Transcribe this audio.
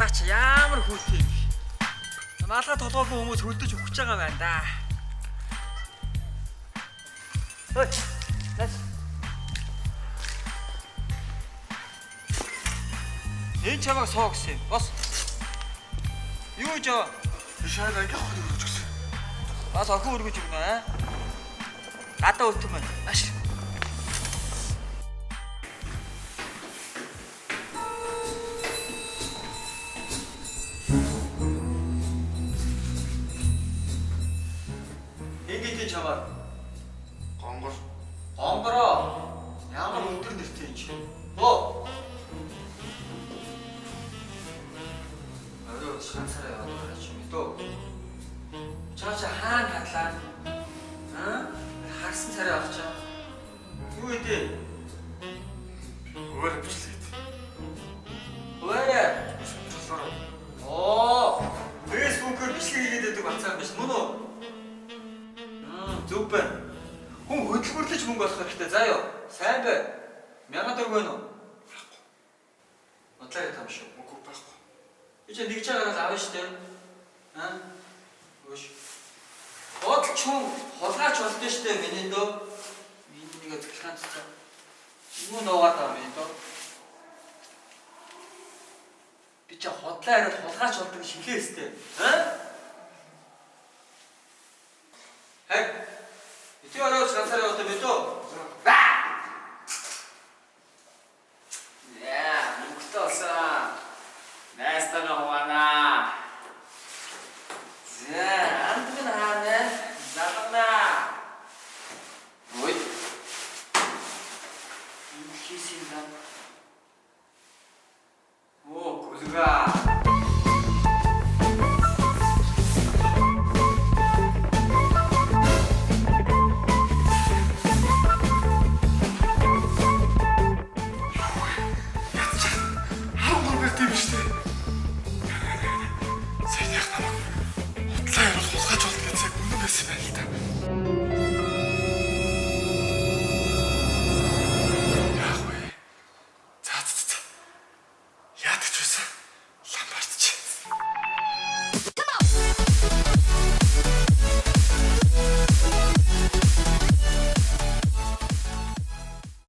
Малгаач ямар хүүтэй юм. Малгай толгойгүй хүмүүс хөлдөж өгч байгаа байна да. Ой. Нас. Энэ чамайг суу гэсэн юм. Бос. Юу гэж яваа? Шаар анги хот өргөж гисэн. Бас охин өргөж өгнө аа. Гадаа өтөн байна. Маш. Ингэж чамаар Гонгор. Гонгороо ямар өндөр нэртэй юм чи. Хөө. Орой ганцаараа яваад байгаа ч юм дөө. Чаа чи хаана хадлаа? Аа? Харсан царай олчоо. Юу вэ? Өөр бичлэг. Өөрэ. Сонирхолоор. Оо. Facebook-оор бичлэг хийгээд байдаг бацаа биш мөн үү? Зөв байна. Хүн хөдөлмөрлөж мөнгө олох хэрэгтэй. За юу? Сайн бай. 1000 төгрөг байна уу? Бодлоо юм шүү. Үгүй байхгүй. Би чи нэг чагараад авна шүү дээ. Аа? Өш. Бодолч хүн хулгайч болдсон шүү дээ миний дөө. Миний нэг зөвлөхөн цэцэн. Юу нуугаад байгаа юм дөө. Би чи худлаа яриад хулгайч болдог гэж хэлээ өстэй. Аа? Хай. Ити оройч ганцаараа яваад бэ дөө. Яа, мөнгөтэй болсон. Найстайгаа хуваанаа. За, анд минь хаана? Залгана. Ой. Юу хийсэн юм бэ? Оо, гүлгээ. Ятчих. 13 бэртэй юм шүү дээ. Сайн яг намайг худлаа ярил хулгайч болдог гэсэн яг үнэн байсан байна.